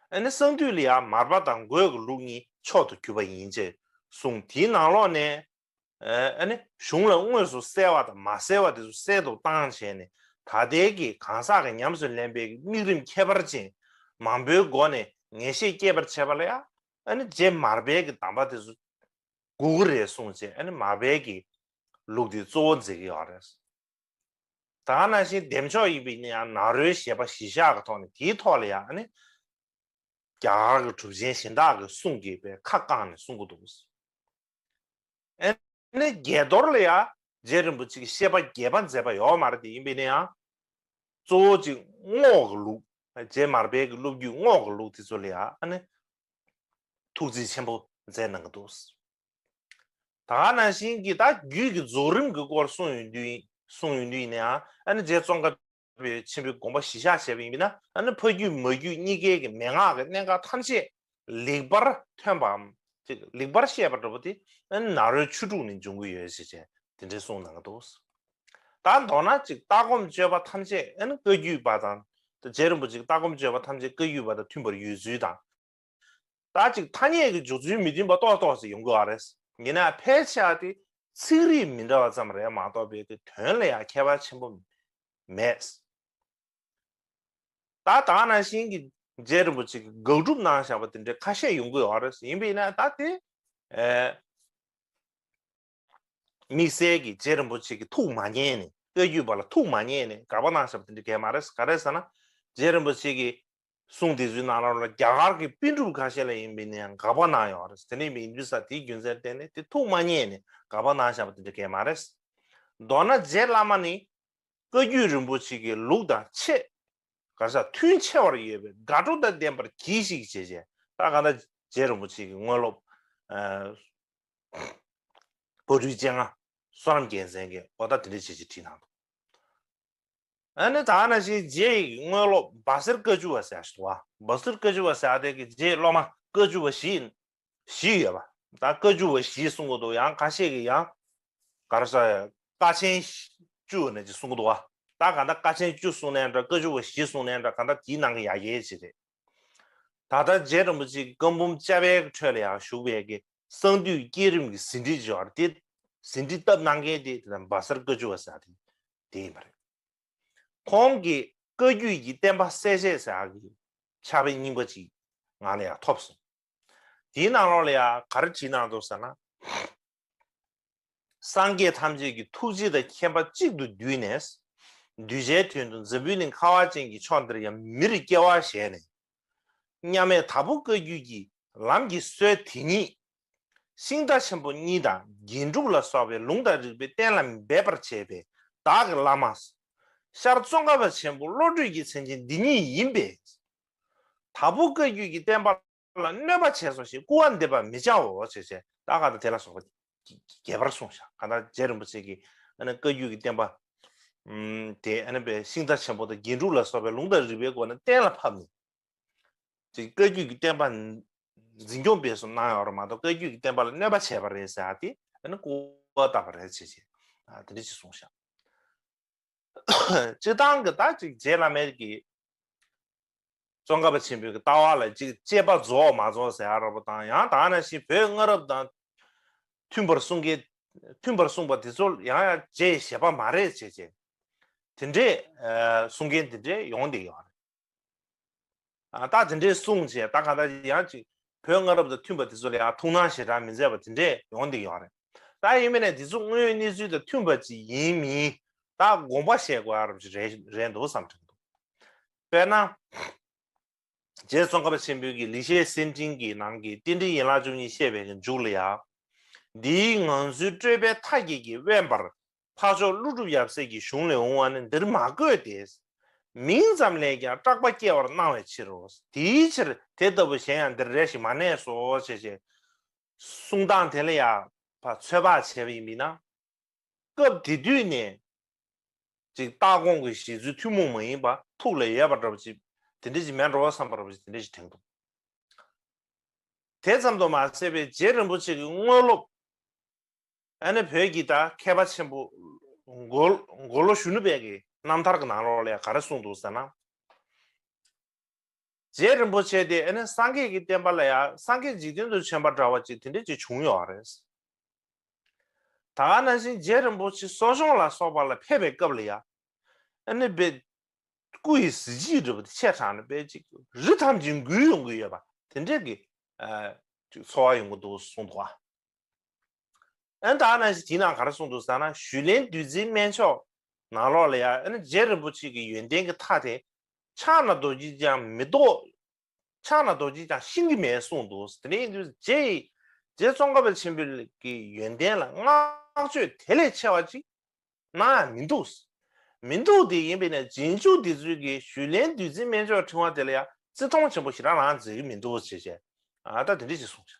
ཨ་ནི་གསང་འདུས་ལ་ཡང་མར་པ་དང་འགོས་ཀྱི་ལུགས་གཉིས་མཆོག་ཏུ་གྱུར་པ་ཡིན་ཅེས་གསུངས། དེའི་ནང་ལོགས་ནས་ཨ་ནི་གཞུང་ལ་དངོས་སུ་གསལ་བ་དང་མ་གསལ་བ་དེ་ཚོ་གསལ་དུ་བཏང་བྱས་ནས་ད་ལྟའི་གི་གང་ཟག་གི་ཉམས་སུ་ལེན་པའི་དམིགས་རིམ་ཁྱད་པར་ཅན་མང་པོའི་སྒོ་ནས་ངེས་ཤེས་སྐྱེད་པར་བྱེད་པ་ལ་ཡང་ ཨ་ནི་རྗེ་མར་པའི་གི་གདམས་པ་དེ་ཚོ་དགོས་ཀྱི་རེད་གསུངས་བྱས། ཨ་ནི་མར་པའི་གི་ལུགས་དེ་གཙོ་བོ་མཛད་ཀྱི་ཡོད་རེད། ད་ག་ནང་བཞིན་འདེམས་ཆོག་ཡིན་པ་ཡིན་ན་ཡང་ནཱ་རོའི་བཞེད་པ་གཞི་བཞག་གི་ཐོག་ནས། དེའི་ཐོག་ལ་ཡང་ཨ་ནི་རྒྱ་གར་གྱི་གྲུབ་ཆེན་གཞན་དག་གི་གསུང་གིས་པའི་ཁ་བཀང་ནས་གསུང་གི་འདུག། ཨ་ནི་བརྒྱད་རྡོར་ལ་ཡང་རྗེ་རིན་པོ་ཆེ་གིས་བཤད་པ་རྒྱས་པ་མཛད་པ་ཡོད་མ་རེད། དེ་ཡིན་པ་ཡིན་ན་ཡང་གཙོ་བོ་ཅིག་རྔོག་གི་ལུགས། རྗེ་མར་པའི་གི་སློབ་བརྒྱུད་རྔོག་གི་ལུགས་དེ་ཚོ་ལ་ཡང་ཨ་ནི་ཐུགས་རྩིས་ཆེན་པོ་མཛད་གནང་གི་འདུག། ད་ག་ནང་བཞིན་གྱི་ད་རྒྱུད་ཀྱི་རྫོགས་རིམ་གྱི་སྐོར་གསུང་ཡོང་དུས། གསུང་ཡོང་དུས་ཡིན་ན་ཡང་ཨ་ནི་རྗེ་ཙོང་ཁ་པའི་ཆེན་པོའི་དགོངས་པ་གཞི་བཞག་བྱས་པ་ཡིན་ན། ཨ་ནི་ཕ་རྒྱུད་མ་རྒྱུད་གཉིས་ཀའི་གི་མན་ངག་གི་གནད་འགག་ཐམས་ཅད་ལེགས་པར་ཐོན་པའམ་ཅིག་ལེགས་པར་བཤད་པ་འདྲ་པོ་དེ་ཨ་ནི་ནཱ་རོའི་ཆོས་དྲུག་ནས་འབྱུང་གི་ཡོད་ཅེས་བྱས་དེ་འདྲའི་གསུངས་གནང་གི་འདུག། ད་མདོར་ན་ཅིག་ལྟ་སྒོམ་སྤྱོད་པ་ཐམས་ཅད་ཨ་ནི་བཀའ་བརྒྱུད་པ་དང་། རྗེ་རིན་པོ་ཆེ་གི་ལྟ་སྒོམ་སྤྱོད་པ་ཐམས་ཅད་བཀའ་བརྒྱུད་པ་དང་མཐུན་པར་ཡོད་ཚུལ་དང་། ད་ཅིག་ཐ་སྙད་ཀྱི་འཇོག་ཚུལ་མི་མཐུན་པ་ཏོག་ཏོག་ཅིག་ཡོང་གི་ཡོད་རེད། ཡིན་ན་ཕལ་ཆེ་བ་དེ་ཚིག་རིས་མི་འདྲ་བ་ཙམ་རེད་མ་གཏོགས་པའི་གི་དོན་ལ་ཡང་ཁྱད་པར་ཆེན་པོ་མེད། ད་ད་ག་ནང་བཞིན་གྱི་རྗེ་རིན་པོ་ཆེ་གིས་དགག་སྒྲུབ་གནང་བཞག་པ་དེ་འདྲའི་ཁ་ཤས་ཡོང་གི་ཡོད་རེད། ཡིན་པ་ཡིན་ན་ད་དེ་ཨེ། དམིགས་བསལ་གྱི་རྗེ་རིན་པོ་ཆེ་གིས་ཐུགས་མ་མཉེས་ནས། བཀའ་བརྒྱུད་པ་ལ་ཐུགས་མ་མཉེས་ནས་དགག་པ་གནང་བཞག་པ་དེ་འདྲ་གང་ཡང་མ་རེད། ག་རེ་ཟེར་ན། རྗེ་རིན་པོ་ཆེ་གི་གསུང་དེ་ཚོའི་ནང་ལོགས་ལ་རྒྱ་གར་གྱི་པཎ་གྲུབ་ཁ་ཤས་ལ་ཡིན་པ་ཡིན་ན་ཡང་དགག་པ་གནང་ཡོད་རེད། དེ་འདྲ་ཡིན་དུས་ཙང་དེའི་རྒྱུ་མཚན་བརྟེན་ནས་དེ་ཐུགས་མ་མཉེས་ནས་དགག་པ་གནང་བཞག་པ་དེ་འདྲ་གང་ཡང་མ་རེད། མདོར་ན་རྗེ་བླ་མ་ནི་བཀའ་བརྒྱུད་རིན་པོ་ཆེ་གི་ལུགས་དང་ཆེས་ག་རེ་ཟེར། མཐུན་ཆེ་བར་ཡོད་པས་དགའ་སྤྲོ་དང་ལྡན་པར་གྱིས་ཤིག་ཅེས་བྱས། ད་གང་ལྟར་རྗེ་རིན་པོ་ཆེ་གི་དངོས་སློབ་ཨ་བ་ཕྲུག་སྤྱན་སྔ་བསོད་ནམས་རྒྱལ་མཚན་གྱིས་འོ་ད་དེ་འདྲ་བྱས་ཅིག་བྲིས་གནང་འདུག། ཨ་ནི་ད་ག་ནང་བཞིན་རྗེ་ཡི་དངོས་སློབ་སྦ་སེར་བཀའ་བཅུ་པ་ཟེར་ཞིག་འདུག་བ། སྦ་སེར་བཀའ་བཅུ་པ་ཟེར་དེ་གི་རྗེའི་སློབ་མ་བཀའ་བཅུ་པ་བཞི་བཞི་ཡོད་པ། ད་བཀའ་བཅུ་པ་བཞི་གསུང་གི་འདུག། ཡང་ཁ་ཤས་ཀྱིས་ཡང་ག་རེ་ཟེར། ཀ་ཆེན་བཅུ་ནས་ཅིག་གསུང་གི་འདུག་བ། ད་གང་ལྟར་ཀ་ཆེན་བཅུ་གསུང་ནའི་འདྲ། བཀའ་བཅུ་པ་བཞི་གསུང་ནའི་འདྲ། གང་ལྟར་དེའི་ནང་གི་ཡ་གྱལ་ཅིག་རེད། ད་ལྟ་རྗེ་རིན་པོ་ཆེ་གི་བཀའ་འབུམ་བཅའ་བའི་ཁྲོད་ལ་ཡང་བཞུགས་པའི་གི་གསང་འདུས་བསྐྱེད་རིམ་གྱི་ཟིན་བྲིས་ཅིག་ཡོད་རེད། དེ་ཟིན་བྲིས་བཏབ་གནང་མཁན་དེ་དེ་ལ་སྦ་སེར་བཀའ་བཅུ་པ་ཟེར་དེ་དེ་ཡིན་པ་རེད། ཁོང་གིས་བཀའ་བརྒྱུད་ཀྱི་བསྟན་པ་གསལ་བྱེད་ཟེར་ཡག་གི་ཕྱག་དཔེ་རྙིང་པ་ཅིག་ང་ལ་ཡང་ཐོབ་སོང་། དེའི་ནང་ལོགས་ལ་ཡང་ག་རེ་བྲིས་གནང་འདུག་ཟེར་ན། སངས་རྒྱས་ཐམས་ཅད་ཀྱི་ཐུགས་རྗེ་དང་མཁྱེན་པ་གཅིག་ཏུ་བསྡུས་ནས། གདུལ་བྱའི་དོན་དུ་འཛམ་བུའི་གླིང་ཁ་བ་ཅན་གྱི་ཕྱོགས་འདིར་ཡང་མིར་སྐྱེ་བ་བཞེས་ནས། མཉམ་མེད་དྭགས་པོ་བཀའ་བརྒྱུད་ཀྱི་ལམ་གྱི་སྲོལ་དེ་ཉིད། ཤིང་རྟ་ཆེན་པོ་གཉིས་དང་རྒྱན་དྲུག་ལ་སོགས་པའི་ལུང་དང་རིགས་པའི་གཏན་ལ་འབེབས་པར་བྱེད་པའི་བདག་གི་བླ་མ། ཤར་ཙོང་ཁ་པ་ཆེན་པོ་བློ་གྲོས་ཀྱི་མཚན་ཅན་འདི་ཉིད་ཡིན་པས། དྭགས་པོ་བཀའ་བརྒྱུད་ཀྱི་བསྟན་པ་ལ་གནོད་པ་བྱས་སོ་ཞེས་སྐུར་བ་འདེབས་པར་མི་བྱའོ་ཞེས་བྱས། ད་ག་ད་དེ་ལ་སོགས་པ་རྒྱས་པར་གསུངས་ཤག། གང་ལྟར་རྗེ་རིན་པོ་ཆེ་གིས་ཨ་ནི་བཀའ་བརྒྱུད་ཀྱི་བསྟན་པ་ཨམ་དེ་ཨ་ནི་པའི་ཤིང་རྟ་ཆེན་པོ་དང་རྒྱན་དྲུག་ལ་སོགས་པའི་ལུང་དང་རིགས་པའི་སྒོ་ནས་གཏན་ལ་ཕབ་ནས། ཅིག་བཀའ་བརྒྱུད་ཀྱི་བསྟན་པ་འཛིན་སྐྱོང་སྤེལ་གསུམ་གནང་ཡོད་རེད་མ་གཏོགས། བཀའ་བརྒྱུད་ཀྱི་བསྟན་པ་ལ་གནོད་པ་བྱས་པ་རེད་ཟེར་ཡ་དེ་ཨ་ནི་སྐུར་བ་བཏབ་པ་རེད་ཅེས་བྱས། ཨ་དེ་འདྲ་ཅིག་གསུངས་ཤག། སྤྱིར་བཏང་གི་ད་ཅིག་རྗེ་བླ་མའི་གི་ཙོང་ཁ་པ་ཆེན་པོའི་གི་ལྟ་བ་ལ་ཅིག་དཔྱད་པ་རྫོགས་མ་རྫོགས་ཟེར་ཡ་འདྲ་པོ་དང་། ཡང་ད་ག་ནང་བཞིན་བོད་སྔ་རབས་དང་མཐུན་པར་གསུང་མཁན། མཐུན་པར་གསུངས་པ་དེ་ཚོ་ཡང་ཡང་རྗེ་ཡི་བཞེད་པ་མ་རེད་ཅེས་བྱས། དེ་འདྲས་ཨ་གསུང་མཁན་དེ་འདྲས་ཡོང་བསྡད་ཡོད་རེད། ཨ་ད་དེ་འདྲས་གསུངས་བྱས། ད་གང་ལྟར་ཡང་ཅིག་བོད་སྔ་རབས་དང་མཐུན་པ་དེ་ཚོ་ལ་ཡང་ཐུགས་སྣང་ཞེ་དྲག་མི་མཛད་པ་དེ་འདྲས་ཡོང་བསྡད་ཡོད་རེད། ད་ཡིན་མིན་ནས་དེ་ཚོ་དངོས་ཡོད་གནས་ཚུལ་དང་མཐུན་པ་ཅིག་ཡིན་མིན་ད་དགོངས་པ་བཞེས་དགོས་ཡ་རབས་ཅིག་རེད་རེད་འདུག་བསམ་དྲན་འདུག། དཔེར་ན། རྗེ་ཙོང་ཁ་པ་ཆེན་པོའི་གི་ལེགས་བཤད་གསེར་ཕྲེང་གི་ནང་གི་རྟེན་འབྲེལ་ཡན་ལག་བཅུ་གཉིས་བཤད་པའི་གི་མཇུག་ལ་ཡང་། འདིའི་ངང་ཚུལ་སྤྲོས་པའི་མཐའ་བརྒྱད་ཀྱིས་དབེན་པར་འཕགས་མཆོག་ཀླུ་སྒྲུབ་ཡབ་སྲས་ཀྱི་གཞུང་ལས་འོང་བ་ནི་འདིར་མ་བཀོད་དེ། མིང་ཙམ་ལས་ཀྱང་སྐྲག་པ་སྐྱེ་བར་སྣང་བའི་ཕྱིར་རོ། དེའི་ཕྱིར་དེ་ལྟ་བུ་གཞན་ཡང་འདིར་རེ་ཞིག་མ་གནས་སོ་ཞེས་བྱས། གསུང་སྟངས་དེ་ལ་ཡང་ཕར་ཚོད་དཔག་བྱས་པ་ཡིན་པས་ན། སྐབས་དེ་དུས་ནས་ཅིག་ལྟ་དགོངས་ཀྱི་བཞེད་ཚུལ་ཐུན་མོང་མ་ཡིན་པ་ཐུགས་ལ་ཡོད་པ་འདྲ་པོ་ཅིག་དེ་འདྲ་ཅིག་མེད་འགྲོ་བསམ་པ་འདྲ་པོ་ཅིག་དེ་འདྲ་ཅིག་དྲན་འདུག། དེ་ཙམ་དུ་མ་ཟད་པའི་རྗེ་རིན་པོ་ཆེ་གི་དངོས་སློབ། ཨ་ནི་བོད་ཀྱི་ད་མཁས་པ་ཆེན་པོ་མགོ་མགོ་ལོག་གཞོན་ནུ་པའི་གི་རྣམ་ཐར་གྱི་ནང་ལོགས་ལ་ཡང་ག་རེ་གསུངས་འདུག་ཟེར་ན། རྗེ་རིན་པོ་ཆེ་དེ་ཨ་ནི་སངས་རྒྱས་ཀྱི་བསྟན་པ་ལ་ཡང་སངས་རྒྱས་འཇིག་རྟེན་དུ་བྱོན་པ་འདྲ་བ་ཅིག་དེ་འདྲ་ཅིག་བྱུང་ཡོད་རེད། ད་ག་ནང་བཞིན་རྗེ་རིན་པོ་ཆེ་གསོ་སྦྱོང་ལ་སོགས་པ་ལ་ཕེབས་པའི་སྐབས་ལ་ཡང་ཨ་ནི་བོད་སྐུ་ཡི་གཟི་བརྗིད་འདྲ་པོ་དེ་ཆེ་དྲགས་ནས་དཔེ་ཅིག་རི་ཐམས་ཅད་འགུལ་ཡོང་གི་ཡོད་པ་དེ་འདྲ་གི་ཨ་ ཅིག་ཚོར་བ་ཡོང་གི་འདུག་གསུངས་འདུག་ཨ། ཨ་ནི་ད་ནང་བཞིན་དེའི་ནང་ག་རེ་གསུངས་འདུག་ཟེར་ན། ཞུས་ལན་བདུད་རྩིའི་སྨན་མཆོག་ནང་ལོགས་ལ་ཡ། ཨ་ནི་རྗེ་རིན་པོ་ཆེ་གི་ཡོན་ཏན་གྱི་མཐའ་དེ། ཕྱག་ན་རྡོ་རྗེས་ཀྱང་མི་ཐོགས། ཕྱག་ན་རྡོ་རྗེས་ཀྱང་ཤིང་གིས་མི་གསུངས་འདུག་དེ་ནས་ཡིན་དུས་རྗེ་ཡི། རྗེ་ཙོང་ཁ་པ་ཆེན་པོའི་གི་ཡོན་ཏན་ལ་བསྔགས་བརྗོད་དེ་ལས་ཆེ་བ་ཅིག་གནང་ཡ་མི་འདུག་མི་འདུག་དེ་ཡིན་པས་ན་རྗེས་འཇུག་དེ་ཚོས་ཀྱི་ཞུས་ལན་བདུད་རྩིའི་སྨན་མཆོག་ཕྲེང་བ་དེ་ལ་ཡ་བརྩི་མཐོང་ཆེན་པོ་ཞེ་དྲག་རང་མཛད་ཀྱི་མི་འདུག་ཅེས་བྱས། ཨ་ད་དེ་འདྲ་ཞིག་གསུངས་ཤག་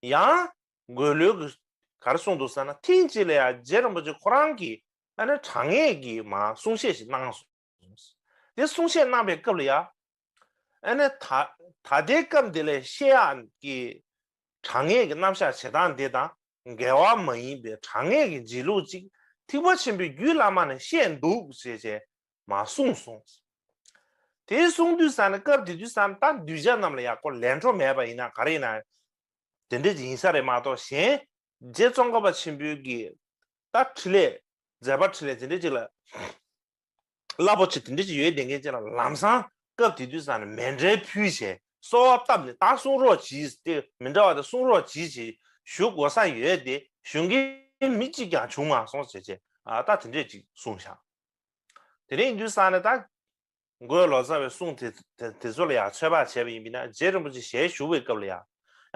ཡང་། འགོས་ལོས་ཀྱིས་ག་རེ་གསུངས་འདུག་ཟེར་ན། ཐེངས་གཅིག་ལ་ཡ་རྗེ་རིན་པོ་ཆེ་ཁོ་རང་གིས་ཨ་ནི་དྲང་ངེས་ཀྱི་མ་གསུང་བཤད་ཞིག་གནང་སོང་། དེ་གསུང་བཤད་གནང་པའི་སྐབས་ལ་ཡ། ཨ་ནི་ད་ད་ལྟའི་སྐབས་འདི་ལ་བཤད་ཡག་གི་དྲང་ངེས་ཀྱི་རྣམ་གཞག་བྱེད་སྟངས་འདི་དང་འགལ་བ་མ་ཡིན་པའི་དྲང་ངེས་ཀྱི་འབྱེད་ལུགས་ཅིག་ཐེག་པ་ཆེན་པོའི་རྒྱུད་བླ་མ་ནས་བཤད་འདུག་ཅེས་བྱས་མ་གསུངས་སོང་། དེ་གསུངས་དུས་ཙ་ན་སྐབས་དེ་དུས་ཙ་ན་ད་གདུལ་བྱ་རྣམས་ལ་ཡ་ཁོ་ལན་གྲོ་མེད་པ་ཡིན་ན་ག་རེ་ཡིན་ན། དེ་འདྲ་ཅིག་ཡིན་ས་རེད་མ་གཏོགས་གཞན། རྗེ་ཙོང་ཁ་པ་ཆེན་པོའི་གི་ད་འཕྲིན་ལས། མཛད་པ་འཕྲིན་ལས་དེ་འདྲ་ཅིག་ལ། རླབས་པོ་ཆེ་དེ་འདྲ་ཅིག་ཡོད་བསྡད་མཁན་ཅིག་ལ་ལམ་སང་སྐབས་དེ་དུས་ཙ་ན་མཎྜལ་ཕུལ་བྱས་གསོལ་བ་བཏབ་ནས་ད་གསུང་རོགས་གྱིས་ཏེ་མི་འདྲ་བ་དེ་གསུང་རོགས་གྱིས་ཞེས་ཞུ་དགོས་ས་ཡོད་དེ་ཞུ་མཁན་མི་གཅིག་ཀྱང་བྱུང་མ་སོང་ཟེར་བྱས་ཨ་ད་དེ་འདྲས་ཅིག་གསུངས་ཤག་དེ་རིང་དུས་ཙ་ན་ད། འགོས་ལོ་ཙཱ་བའི་གསུང་དེ་དེ་དེ་ཚོ་ལ་ཡང་ཚོད་དཔག་བྱས་པ་ཡིན་པས་ན་རྗེ་རིན་པོ་ཆེ་ཞལ་བཞུགས་པའི་སྐབས་ལ་ཡང་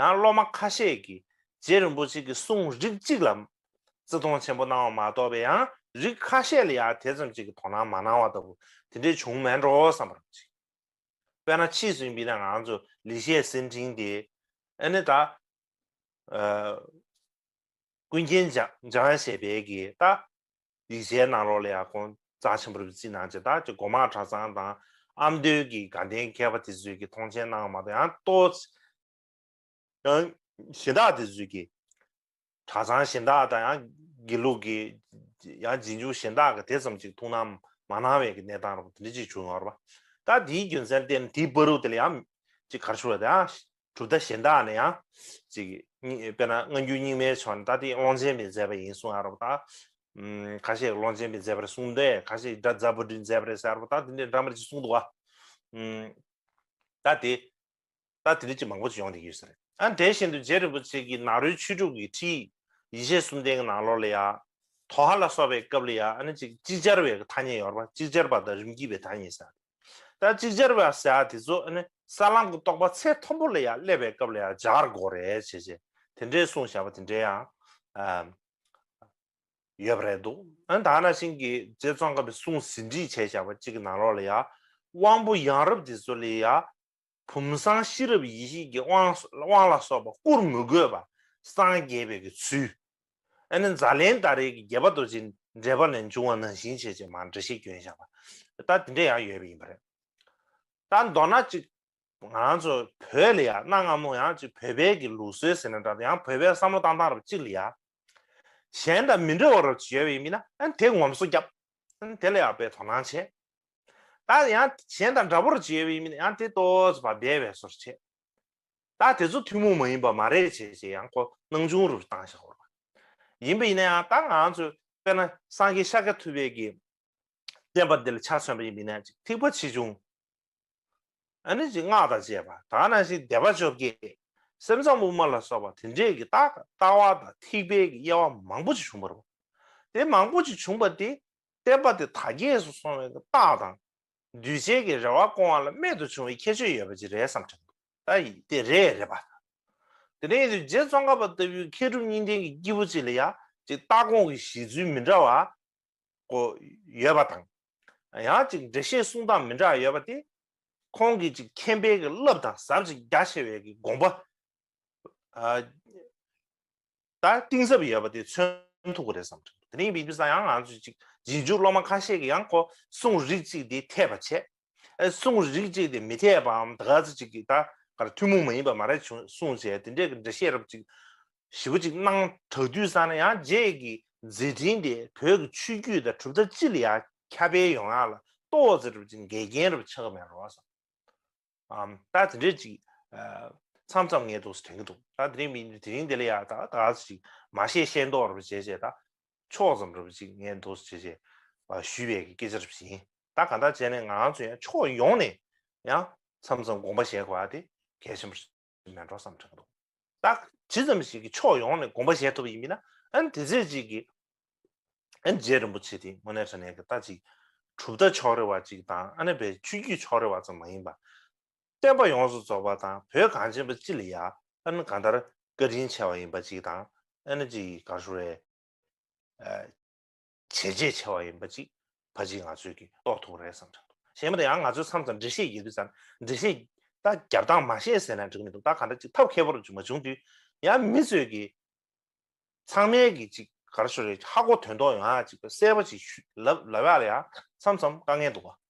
ཡང་སློབ་མ་ཁ་ཤས་ཀྱིས་རྗེ་རིན་པོ་ཆེ་གི་གསུང་རིགས་གཅིག་ལ་བརྩི་མཐོང་ཆེན་པོ་གནང་བ་མ་གཏོགས་པའི་ཡང་རིགས་ཁ་ཤས་ལ་ཡང་དེ་ཙམ་ཅིག་གི་དོ་སྣང་མ་གནང་བ་ལྟ་བུ་དེ་འདྲའི་བྱུང་མེད་འགྲོ་བསམ་པ་རེད། དཔེར་ན་ཕྱིས་སུ་ཡིན་པས་ན་ང་ཚོ་ལེགས་བཤད་གསེར་ཕྲེང་དེ་ཨ་ནི་ད། ཀུན་མཁྱེན་འཇམ་དབྱངས་ཞེས་པའི་གི་ད་ཡིག་ཆའི་ནང་ལོགས་ལ་ཡང་ཁོང་རྩ་ཆེན་པོ་རེད་བརྩིས་གནང་བྱས་ད་ཅིག་སྒོ་མང་གྲྭ་ཚང་དང་ཨ་མདོའི་གི་དགའ་ལྡན་མཁས་པ་དེ་ཚོས་ཀྱི་མཐོང་མཆན་གནང་བ་མ་གཏོགས་ཡང་ཏོག་ཙམ་ཡང་གཞན་དག་དེ་ཚོས་ཀྱི་གྲྭ་ཚང་གཞན་དག་དང་ཡང་དགེ་ལུགས་ཀྱི་ཡང་རྗེས་འཇུག་གཞན་དག་གི་དེ་ཙམ་ཅིག་ཐུགས་སྣང་མ་གནང་བའི་གི་གནས་སྟངས་རེད་པ་དེ་འདྲ་ཅིག་བྱུང་ཡོད་རེད་པ། ད་དེའི་རྒྱུ་མཚན་བརྟེན་དེའི་བར་དུ་དེ་ལ་ཡང་ཅིག་ག་རེ་ཞུ་བ་དེ་ཡང་། གྲུབ་མཐའ་གཞན་དག་ནས་ཡང་ཅིག་དཔེར་ན་སྔ་འགྱུར་རྙིང་མའི་ཕྱོགས་ནས་ད་དེ་ཀློང་ཆེན་པས་མཛད་པ་ཡིན་གསུང་ཡ་རབ་ད། ཁ་ཤས་ཀློང་ཆེན་པས་མཛད་པ་རེད་གསུང་དེ་ཁ་ཤས་སྒྲ་རྫ་པོ་ཏིས་མཛད་པ་རེད་ཟེར་རབ་ད་དེ་འདྲའི་འདྲ་མ་རེད་ཅིག་གསུང་འདུག་བ། ད་དེ་ད་དེ་འདྲ་ཅིག་མང་པོ་ཅིག་ཡོང་བསྡད་ཀྱི་ཡོད་ས་རེད། ཨ་དེ་བཞིན་དུ་རྗེ་རིན་པོ་ཆེ་གིས་ནཱ་རོའི་ཆོས་དྲུག་གི་ཁྲིད་ཡིག་བརྒྱ་བཤད་གསུམ་ལྡན་གྱི་ནང་ལོགས་ལ་ཡ། དོ་ཧ་ལ་སོགས་པའི་སྐབས་ལ་ཡ་ཨ་ནི་ཅིག་ཅིག་ཅར་བའི་ཐ་སྙད་ཡོད་རེད་པ། ཅིག་ཅར་པ་དང་རིམ་གྱིས་པའི་ཐ་སྙད་ཟེར། ད་ཅིག་ཅར་བ་ཟེར་ཡ་དེ་ཚོ་ཨ་ནི་ས་ལམ་གྱི་རྟོགས་པ་ཚད་མཐོན་པོ་ལ་ཡང་སླེབས་པའི་སྐབས་ལ་ཡང་སྦྱར་དགོས་རེད་ཅེས་བྱས་དེ་འདྲའི་གསུངས་བཞག་པ་དེ་འདྲའི་ཡང་ཨ་ཡོད་པ་རེད་འདུག་ཨ་ནི་ད་ནང་བཞིན་གྱི་རྗེ་ཙོང་ཁ་པའི་གསུང་ཟིན་བྲིས་བྱས་བཞག་པ་གཅིག་གི་ནང་ལོགས་ལ་ཡང་དབང་པོ་ཡང་རབ་དེ་ཚོ་ལ་ཡང་བུམ་བཟང་ཤེས་རབ་ཡེ་ཤེས་ཀྱི་དབང་དབང་ལ་སོགས་པ་བསྐུར་མི་དགོས་པ་སངས་རྒྱས་པའི་གི་ཚུལ། ཨ་ནི་ཛཱ་ལན་ད་རེས་ཀྱི་རྒྱལ་པོ་རྡོ་རྗེ་འགྲེལ་པ་ནས་འབྱུང་བ་ནང་བཞིན་བྱས་བྱས་མར་འགྲེལ་བཤད་བསྐྱོན་བཞག་པ། ད་དེ་འདྲ་ཡང་ཡོད་པ་ཡིན་པ་རེད། ད་མདོར་ན་ཅིག་ང་རང་ཚོ་བོད་ལ་ཡང་གནའ་སྔ་མོ་ཡང་ཅིག་བོད་པའི་གི་ལུགས་སྲོལ་ཟེར་ན་འདྲ་ཡང་བོད་པའི་བསམ་བློ་བཏང་སྟངས་རབ་ཅིག་ལ་ཡང་གཞན་དང་མི་འདྲ་བ་རབ་ཅིག་ཡོད་པ་ཡིན་མིན་ན་ཨ་ནི་དེ་ངོམ་སོ་བརྒྱབ། ཨ་ནི་དེ་ལ་ཡང་དཔེ་དོ་སྣང་བྱེད། ད་ཡང་གཞན་དང་འདྲ་པོ་རབ་ཅིག་ཡོད་པ་ཡིན་མིན་ན་ཡང་དེ་ཏོག་ཙམ་བ་སྦས་པའི་བཟོ་འདྲ་བྱེད། ད་དེ་ཚོ་ཐུན་མོང་མ་ཡིན་པ་མ་རེད་བྱས་བྱས་ཡང་ཁོ་སྣང་ཆུང་རུ་བཏང་བཞག་པ་རེད། ཡིན་པ་ཡིན་ན་ཡང་ད་ང་ཚོས་དཔེར་ན་སངས་རྒྱས་ཤཱཀྱ་ཐུབ་པའི་གི་བསྟན་པ་འདི་ལ་ཆ་མཚོན་པ་ཡིན་པ་ཡིན་ན་ཅིག་ཐེག་པ་ཆེ་ཆུང་། ཨ་ནི་ཅིག་སྔགས་དང་བཅས་པ་ད་ནང་བཞིན་བཟླས་པ་བཅོ་བརྒྱད། སེམས་ཙམ་དབུ་མ་ལ་སོགས་པ་དེ་འདྲས་ཀྱི་ལྟ་ལྟ་བ་དང་ཐེག་པའི་གི་དབྱེ་བ་མང་པོ་ཅིག་བྱུང་བ་རེད། དེ་མང་པོ་ཅིག་བྱུང་བ་དེ་བསྟན་པ་དེ་དར་རྒྱས་སུ་སོང་བའི་གི་རྟགས་དང་། གདུལ་བྱའི་གི་རེ་བ་སྐོང་བ་ལ་རྨད་དུ་བྱུང་བའི་ཁྱད་ཆོས་ཡོད་པ་ཅིག་རེད་བསམ་དྲན་འདུག་ད་ཡིན་དེ་རེད་རེད་པ། དེ་ནས་ཡིན་དུས་རྗེ་ཙོང་ཁ་པ་ལྟ་བུའི་མཁས་གྲུབ་གཉིས་ལྡན་གྱི་སྐྱེས་བུ་ཅིག་ལ་ཡང་ཅིག་ལྟ་དགོངས་ཀྱི་གཞི་ཚུལ་མི་འདྲ་བ་ཀོ་ཡོད་པ་དང་། ཡང་ཅིག་འགྲེལ་བཤད་གསུང་སྟངས་མི་འདྲ་བ་ཡོད་པ་དེ། ཁོང་གིས་ཅིག་མཁྱེན་པའི་གི་རླབས་དང་ཟབ་ཅིག་རྒྱ་ཆེ་བའི་གི་དགོངས་པ། ཨ། ད་གཏིང་ཟབ་ཡོད་པ་དེ་མཚོན་ཐུབ་ཀྱི་རེད་བསམ་དྲན་འདུག་དེ་རིང་བིས་བིས་ཡང་ང་ཚོས་ཅིག་རྗེས་འཇུག་སློབ་མ་ཁ་ཤས་ཀྱིས་ཡང་ཁོ་གསུང་རིགས་གཅིག་དེ་འཐད་པ་བྱས། ཨ་གསུང་རིགས་གཅིག་དེ་མི་འཐད་པའམ་ད་ག་ཚོད་ཅིག་གིས་ད་གར་ཐུན་མོང་མ་ཡིན་པ་མ་རེད་བྱུང་གསུངས་བྱས་དེ་འདྲའི་གི་འགྲེལ་བཤད་རབ་ཅིག་ཞིབ་པོ་ཅིག་གནང་དྲགས་དུས་ཙང་ན་ཡང་རྗེ་གི་མཛད་འཕྲིན་དེ་བོད་ཀྱི་ཆོས་བརྒྱུད་དང་གྲུབ་མཐའ་སྤྱི་ལ་ཡང་ཁྱབ་སྤེལ་ཡོང་ཡག་ལ་ཏོག་ཙམ་རབ་ཅིག་འགལ་རྐྱེན་རབ་ཆགས་ཀྱི་མེད་རོགས་བསམ། ཨམ། ད་དེ་འདྲས་ཅིག་ཨ། མཚམས་མཚམས་ངས་འདུག་སེ་དྲན་གྱི་འདུག་ད་དེ་རིང་མི་དེ་རིང་འདི་ལ་ཡ་ད་ད་ཅིག་མ་ཤེས་ཤེས་མདོག་རེ་བྱས་བྱས་ད་ཕྱོགས་ཙམ་རེ་ཅིག་ངས་འདུག་སེ་བྱས་བྱས་ཞུས་པའི་སྐད་ཆ་རེ་ཞིག་ཡིན། ད་གང་ལྟར་བྱས་ནས་ང་ཚོ་ཡང་ཕྱོགས་ཡོངས་ནས་ཡང་མཚམས་མཚམས་དགོངས་པ་བཞེས་དགོས་ཡ་དེ་གལ་ཆེན་པོ་ཞིག་མེད་འགྲོ་བསམ་དྲན་གྱི་འདུག་ད་ཇི་ཙམ་ཞིག་གི་ཕྱོགས་ཡོངས་ནས་དགོངས་པ་བཞེས་ཐུབ་པ་ཡིན་པ་ན། ཨ་ནི་དེ་ཚོད་ཅིག་གི་ཨ་ནི་རྗེ་རིན་པོ་ཆེ་དེ་དངོས་གནས་དྲང་གནས་ཀྱི་ད་ཅིག་གྲུབ་མཐའ་ཕྱོགས་རིས་པ་ཅིག་དང་། ཨ་ནི་བའི་ཆོས་བརྒྱུད་ཕྱོགས་རིས་པ་ཙམ་མ་ཡིན་པ། བསྟན་པ་ཡོངས་སུ་རྫོགས་པ་དང་བོད་གངས་ཅན་པ་སྤྱི་ལ་ཡ་ཨ་ནི་གང་ལྟར་བཀའ་དྲིན་ཆེ་བ་ཡིན་པ་ཅིག་དང་། ཨ་ནི་ཅིག་ག་རེ་ཞུ་རེད། བྱས་རྗེས་ཆེ་བ་ཡིན་པ་ཅིག་ཕལ་ཆེར་ང་ཚོས་ཀྱིས་རྟོགས་ཐུབ་རེད་བསམ་དྲན་འདུག་གཞན་པ་དེ་ཡང་ང་ཚོས་མཚམས་མཚམས་འགྲེལ་བཤད་རྒྱག་དུས་ཙང་འགྲེལ་བཤད་ད་རྒྱབ་སྟངས་མ་ཤེས་ཟེར་ན་འགྲིག་མི་འདུག་ད་གང་འདྲ་ཅིག་ཐབས་མཁས་པོ་རུ་ཅིག་མ་བྱུང་དུས། ཡང་མི་ཚོས་ཀྱིས་ཚང་མས་ཀྱིས་ཅིག་ག་རེ་ཞུ་རེད། ཧ་གོ་དོན་རྟོགས་ཡོང་ཡ་ཅིག་གསལ་པོ་ཅིག་ཞུ་ལབ་ལབ་ཡ་ལ་ཡང་མཚམས་མཚམས་དཀའ་ངལ་འདུག་ག